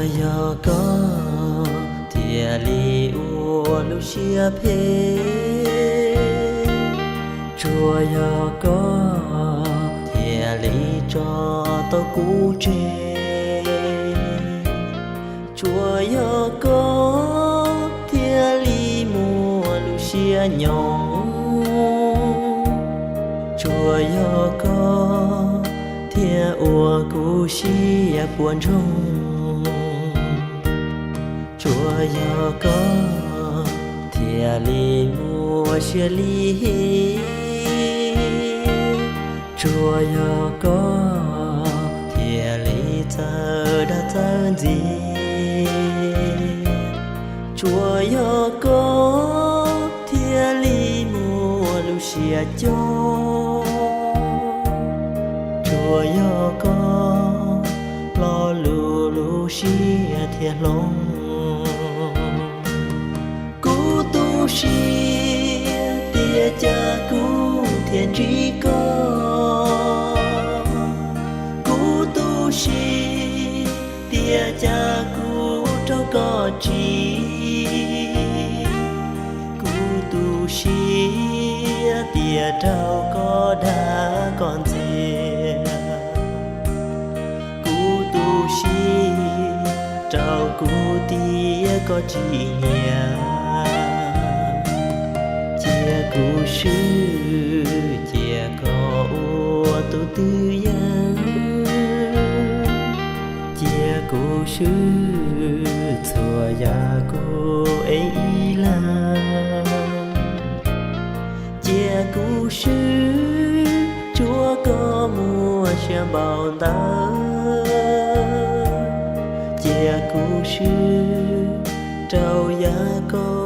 Yog koj thiaj li ua lub siab phem, tsuas yog koj thiaj li tso tau kuv tseg, tsuas yog koj thiaj li muaj lub siab nyoos, tsuas yog koj thiaj ua kuv siab puas ntsoog, tsuas yog koj thiaj li muaj siab li, tsuas yog koj thiaj li txawj dag txawj ntxias, tsuas yog koj thiaj li muaj lub siab coob, tsuas yog koj lo lus lub siab thiaj hloov. Kuv tu siab tias cas kuv thiaj ntsib koj, kuv tu siab tias cas kuv raug koj tsim, kuv tu siab tias raug koj dag koj ntxias, kuv tu siab rau kuv tias koj tsis nyiam, cia kuv swb, cia koj ua tus twj yam, cia kuv swb txhua yam kuv ev ib leeg, cia kuv swb tsuas koj muaj siab npaum ntawd, cia kuv swb rau yam koj